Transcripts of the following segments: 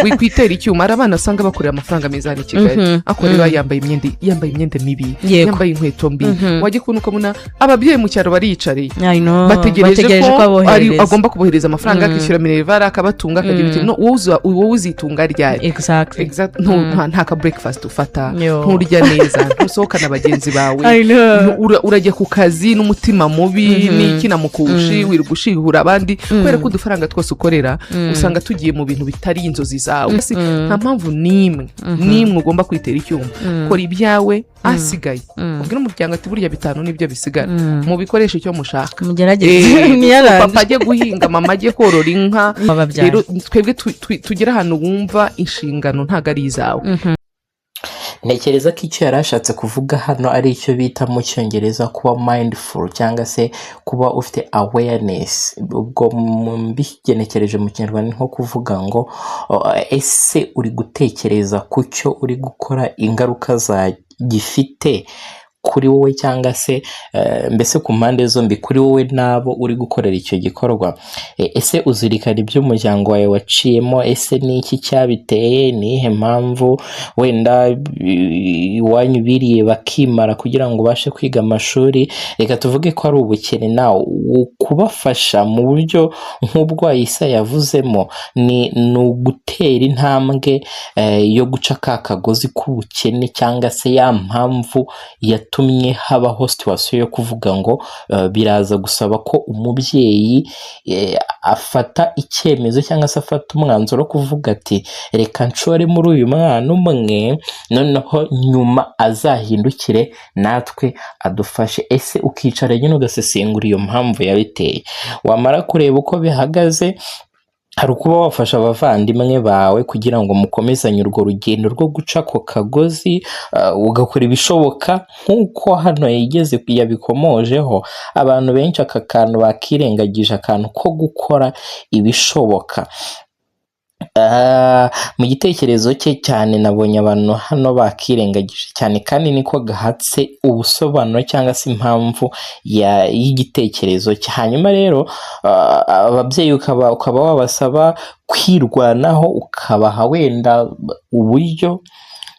Wikwitera icyuma. Hari abana usanga bakorera amafaranga meza hano i Kigali, akorera yambaye imyenda mibi, yambaye inkweto mbi. Wajya kubona ukabona ababyeyi mu cyaro bariyicariye, I know. bategereje Bategereje ko ko aboherereza. Agomba kubohereza amafaranga, akishyura minerval, akabatunga, akagira uti: "No, wowe uzitunga ryari?" Nta ka breakfast ufata, Yo. nturya neza, ntusohokana bagenzi bawe, I know. Urajya ku kazi n'umutima mubi n'ikinamukushi, wirirwa ushihura abandi kubera ko udufaranga twose ukorera usanga tugiye mu bintu bitari inzozi zawe. Nta mpamvu n'imwe n'imwe ugomba kwitera icyuma. Kora ibyawe, asigaye ubwire umuryango ati: "Burya bitanu nibyo bisigara, mubikoreshe icyo mushaka." Mugerageze mwiyaranje. Papa ajye guhinga, mama ajye korora inka. Bababyara. Rero twebwe tugere ahantu wumva inshingano ntabwo ari izawe. Ntekereza ko icyo yari ashatse kuvuga hano ari icyo bita mu Cyongereza kuba mindful, cyangwa se kuba ufite awareness. Ubwo mbigenekereje mu Kinyarwanda ni nko kuvuga ngo ese uri gutekereza ku cyo uri gukora, ingaruka za gifite kuri wowe, cyangwa se mbese ku mpande zombi, kuri wowe n'abo uri gukorera icyo gikorwa? Ese uzirikana ibyo umuryango wawe waciyemo? Ese ni iki cyabiteye? Ni iyihe mpamvu wenda iwanyu biriye bakimara kugira ngo ubashe kwiga amashuri? Reka tuvuge ko ari ubukene. Nawe kubafasha mu buryo nk'ubwo Ayisa yavuzemo ni ugutera intambwe yo guca ka kagozi k'ubukene, cyangwa se ya mpamvu yatumye habaho situation yo kuvuga ngo biraza gusaba ko umubyeyi afata icyemezo cyangwa se afata umwanzuro wo kuvuga ati: "Reka nshore muri uyu mwana umwe, noneho nyuma azahindukire natwe adufashe." Ese ukicara nyine ugasesengura iyo mpamvu yabiteye, wamara kureba uko bihagaze, hari ukuba wafasha abavandimwe bawe kugira ngo mukomezanye urwo rugendo rwo guca ako kagozi, ugakora ibishoboka nk'uko hano yigeze yabikomojeho. Abantu benshi aka kantu bakirengagije, akantu ko gukora ibishoboka. Mu gitekerezo cye cyane nabonye abantu hano bakirengagije cyane, kandi niko gahatse ubusobanuro cyangwa se impamvu y'igitekerezo cye. Hanyuma rero ababyeyi ukaba wabasaba kwirwanaho, ukabaha wenda uburyo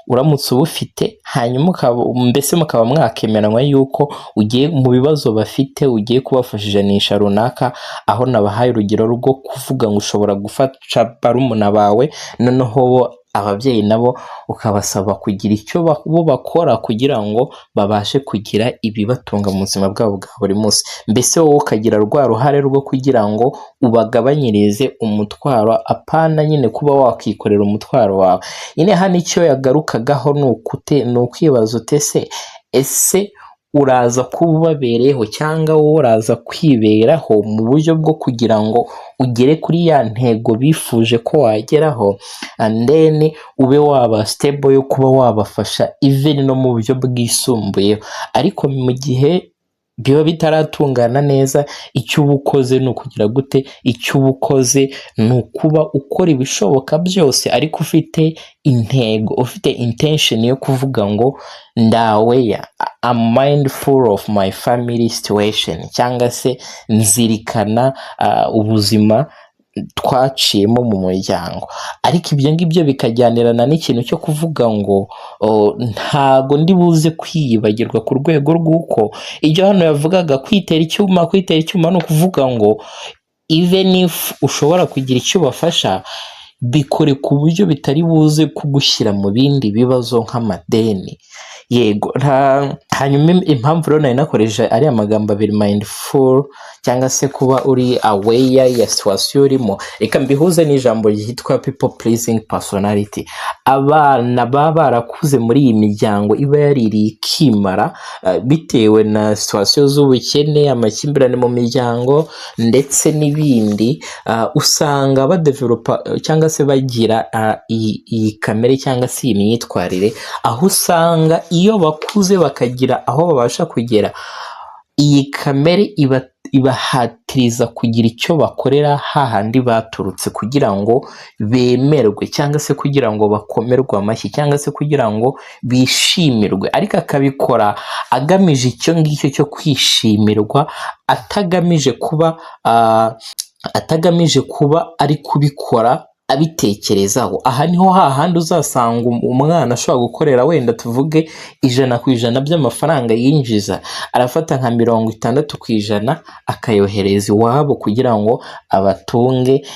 uramutse ubufite, hanyuma mbese mukaba mwakemeranywa yuko ugiye mu bibazo bafite, ugiye kubafasha ijanisha runaka. Aho nabahaye urugero rwo kuvuga ngo ushobora gufasha barumuna bawe, noneho bo ababyeyi nabo ukabasaba kugira icyo bo bakora kugira ngo babashe kugira ibibatunga mu buzima bwabo bwa buri munsi. Mbese wowe ukagira rwa ruhare rwo kugira ngo ubagabanyirize umutwaro, apana nyine kuba wakikorera umutwaro wawe nyine. Hano icyo yagarukagaho ni ukwibaza ute se: ese uraza kuba ubabereyeho, cyangwa wowe uraza kwiberaho mu buryo bwo kugira ngo ugere kuri ya ntego bifuje ko wageraho, and then ube waba stable yo kuba wabafasha even no mu buryo bwisumbuyeho? Ariko mu gihe biba bitaratungana neza, icyo uba ukoze ni ukugira gute? Icyo uba ukoze ni ukuba ukora ibishoboka byose, ariko ufite intego, ufite intention yo kuvuga ngo ndaweya, I'm mindful of my family situation, cyangwa se nzirikana ubuzima twaciyemo mu muryango. Ariko ibyo ngibyo bikajyanirana n'ikintu cyo kuvuga ngo ntago ndi buze kwiyibagirwa ku rwego rw'uko ibyo hano yavugaga, kwitera icyuma. Kwitera icyuma ni ukuvuga ngo even if ushobora kugira icyo ubafasha, bikore ku buryo bitari buze kugushyira mu bindi bibazo nk'amadeni. Yego, hanyuma impamvu rero nari nakoresheje ariya magambo abiri, mindful cyangwa se kuba uri aware ya situation urimo, reka mbihuze n'ijambo ryitwa people pleasing personality. Abana baba barakuze muri iyi miryango iba yaririye ikimara, bitewe na situation z'ubukene, amakimbirane mu miryango ndetse n'ibindi, usanga badevelopa cyangwa se bagira iyi kamere cyangwa se iyi myitwarire, aho usanga iyo bakuze bakagira aho babasha kugera, iyi kamere ibahatiriza kugira icyo bakorera hahandi baturutse, kugira ngo bemerwe, cyangwa se kugira ngo bakomerwe amashyi, cyangwa se kugira ngo bishimirwe. Ariko akabikora agamije icyo ngicyo cyo kwishimirwa, atagamije kuba ari kubikora. Abitekerezaho, aha niho hahandi uzasanga umwana ashobora gukorera, wenda tuvuge 100% by'amafaranga yinjiza, arafata nka 60% akayohereza iwabo kugira ngo abatunge,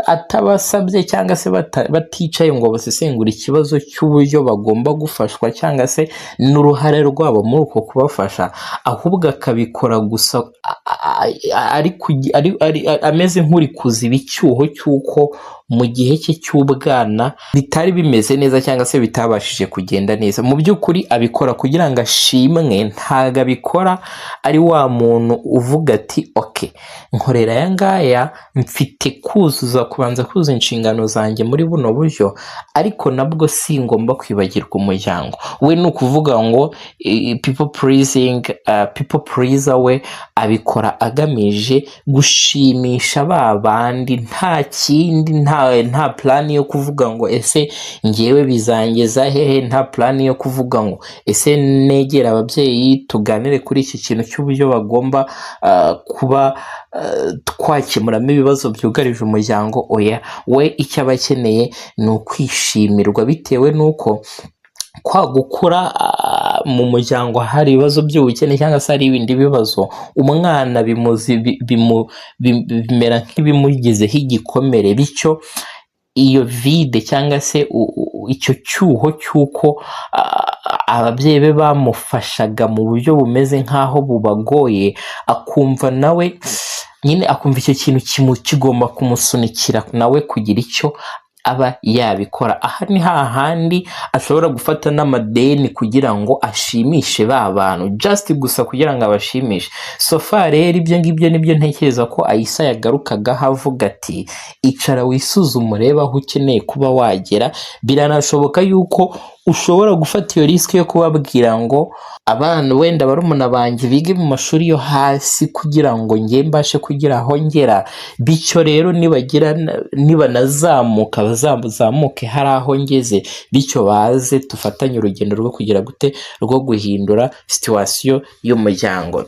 atabasabye cyangwa se baticaye ngo basesengure ikibazo cy'uburyo bagomba gufashwa cyangwa se n'uruhare rwabo muri uko kubafasha, ahubwo akabikora gusa ameze nk'uri kuziba icyuho cy'uko mu gihe cye cy'ubwana bitari bimeze neza cyangwa se bitabashije kugenda neza. Mu by'ukuri abikora kugira ngo ashimwe, ntabwo abikora ari wa muntu uvuga ati: "Okay, nkorera aya ngaya, mfite kuzuza, kubanza kuzuza inshingano zanjye muri buno buryo, ariko nabwo si ngomba kwibagirwa umuryango." We ni ukuvuga ngo people pleasing, people pleaser we abikora agamije gushimisha ba bandi, nta kindi, nta plan yo kuvuga ngo: "Ese ngewe bizangeza hehe?" Nta plan yo kuvuga ngo: "Ese negera ababyeyi tuganire kuri iki kintu cy'uburyo bagomba kuba twakemuramo ibibazo byugarije umuryango?" Oya, we icyo aba akeneye ni ukwishimirwa, bitewe n'uko kwa gukura mu muryango hari ibibazo by'ubukene cyangwa se hari ibindi bibazo, umwana bimuzi bimera nk'ibimugizeho igikomere. Bityo iyo vide cyangwa se icyo cyuho cy'uko ababyeyi be bamufashaga mu buryo bumeze nk'aho bubagoye, akumva nawe nyine, akumva icyo kintu kigomba kumusunikira nawe kugira icyo aba yabikora. Aha ni hahandi ashobora gufata n'amadeni kugira ngo ashimishe ba bantu, just gusa kugira ngo abashimishe. So far rero, ibyo ngibyo nibyo ntekereza ko Ayisa yagarukagaho avuga ati: "Icara wisuzume, urebe aho ukeneye kuba wagera." Biranashoboka yuko ushobora gufata iyo risk yo kubabwira ngo: "Abana, wenda barumuna banjye bige mu mashuri yo hasi kugira ngo njye mbashe kugira aho ngera." Bityo rero nibagira, nibanazamuka, bazamuke hari aho ngeze, bityo baze dufatanye urugendo rwo kugira gute, rwo guhindura situation y'umuryango.